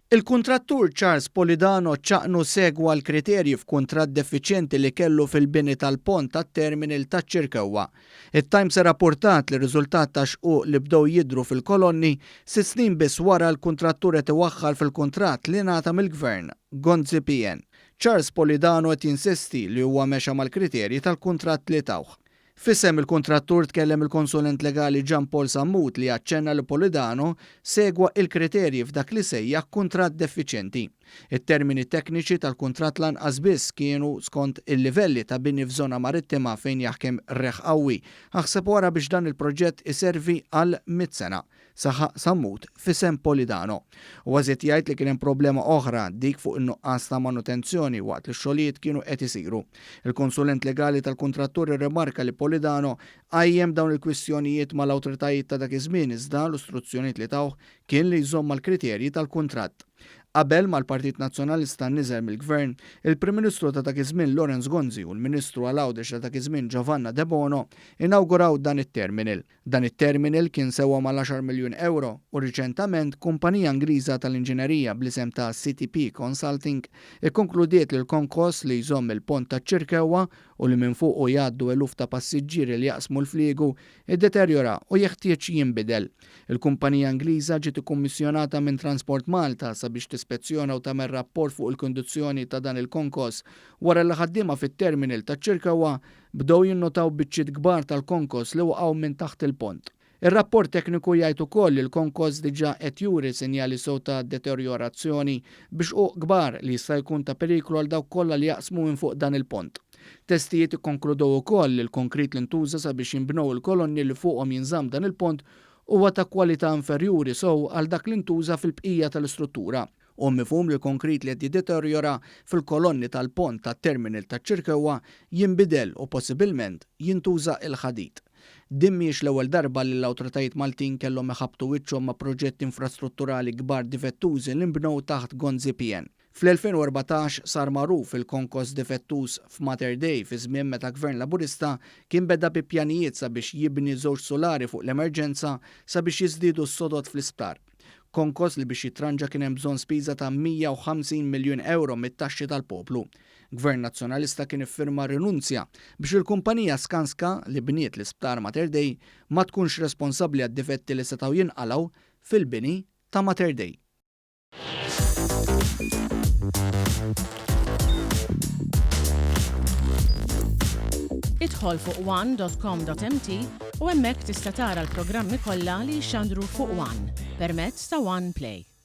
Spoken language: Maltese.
Il-kuntrattur Charles Polidano ċaqnu segwa l-kriterji f'kuntratt defiċjenti li kellu fil-bini tal-pont tat-terminal taċ-Ċirkewwa. It-Times irrappurtat li riżultat ta' xquq li bdew jidhru fil-kolonni, sitt snin biss wara l-kuntrattur qed iwaħħal fil-kuntratt li ngħata mill-Gvern Gonzi PN. Charles Polidano qed jinsisti li huwa mexa mal-kriterji tal-kuntratt li tawh. F'isem il-kuntrattur tkellem il-konsulent legali Jean Paul Sammut li aċċenna li Polidano segwa il-kriterji f'dak li sejjaħ kuntratt deffiċjenti. It-termini tekniċi tal-kuntratt lanqas biss kienu skont il-livelli ta' bini f'żona marittima fejn jaħkem riħ qawwi, aħseb u ara biex dan il-proġett iservi għal mitt sena. saħaq Sammut f'isem Polidano. Huwa żied jgħid li kien hemm problema oħra, dik fuq in-nuqqas ta' manutenzjoni waqt li x-xogħlijiet kienu qed isiru. Il-konsulent legali tal-kuntrattur irrimarka li Polidano qajjem dawn il-kwistjonijiet mal-awtoritajiet ta' dak iż-żmien iżda l-istruzzjonijiet li tawh kien li jżomm mal-kriterji tal-kuntratt. Qabel ma l-Partit Nazzjonalista niżel mill-Gvern, il-Prim Ministru ta' dak iż-żmien Lawrence Gonzi u l-Ministru għal Għawdex ta' dak iż-żmien Giovanna Debono inawguraw dan it-terminal. Dan it-terminal kien sewa mal-għaxar miljun ewro u riċentament kumpanija Ingliża tal-inġinerija bl-isem ta' CTP Consulting ikkonkludiet li l-konkos li jżomm il-pont taċ-Ċirkewwa u li minn fuqu jgħaddu eluf ta' passiġġieri li jaqsmu l-fliegu iddeterjora u jeħtieġ jinbidel. Il-kumpanija Ingliża ġiet ikkummissjonata minn Transport Malta sabiex tispezzjona u tagħmel rapport fuq il-kundizzjoni ta' dan il-konkos wara li ħaddiema fit-terminal taċ-Ċirkewwa Bdew jinnotaw biċċiet kbar tal-konkos li waqgħu minn taħt il-pont. Ir-rapport tekniku jgħid ukoll li l-konkos diġà qed juri sinjali sew ta' deterjorazzjoni bi xquq kbar li jista' jkun ta' periklu għal dawk kollha li jaqsmu minn fuq dan il-pont. Testijiet ikkonkludew ukoll li l-konkrit li ntuża sabiex jinbnew il-kolonni li fuqhom jinżamm dan il-pont huwa ta' kwalità inferjuri sew għal dak li ntuża fil-bqija tal-istruttura. Hu mifhum li l-konkrit li qed jiddeterjora fil-kolonni tal-pont tat-terminal taċ-Ċirkewwa jinbidel u possibilment jintuża l-ħadid. Din mhijiex l-ewwel darba li l-awtoritajiet Maltin kellhom iħabbtu wiċċhom ma' proġetti infrastrutturali kbar difettużi li nbnew taħt Gonzi PN. Fl-2014 sar magħruf il-konkos difettuż f'Mater Dei fi żmien meta Gvern Laburista kien beda bi pjanijiet sabiex jibni żewġ sulari fuq l-emerġenza sabiex jiżdiedu s-sodod fl-isptar. Konkos li biex jitranġa kien hemm bżonn spiża ta' 150 miljun ewro mit-taxxi tal-poplu. Gvern Nazzjonalista kien iffirma rinunzja biex il-kumpanija Skanska li bniet l-Isptar Mater Dei ma tkunx responsabbli għad-difetti li setgħu jinqalgħu fil-bini ta' Mater Dei. Idħol fuq one.com.mt u hemmhekk tista' tara l-programmi kollha li jixxandru fuq One permezz ta' One Play.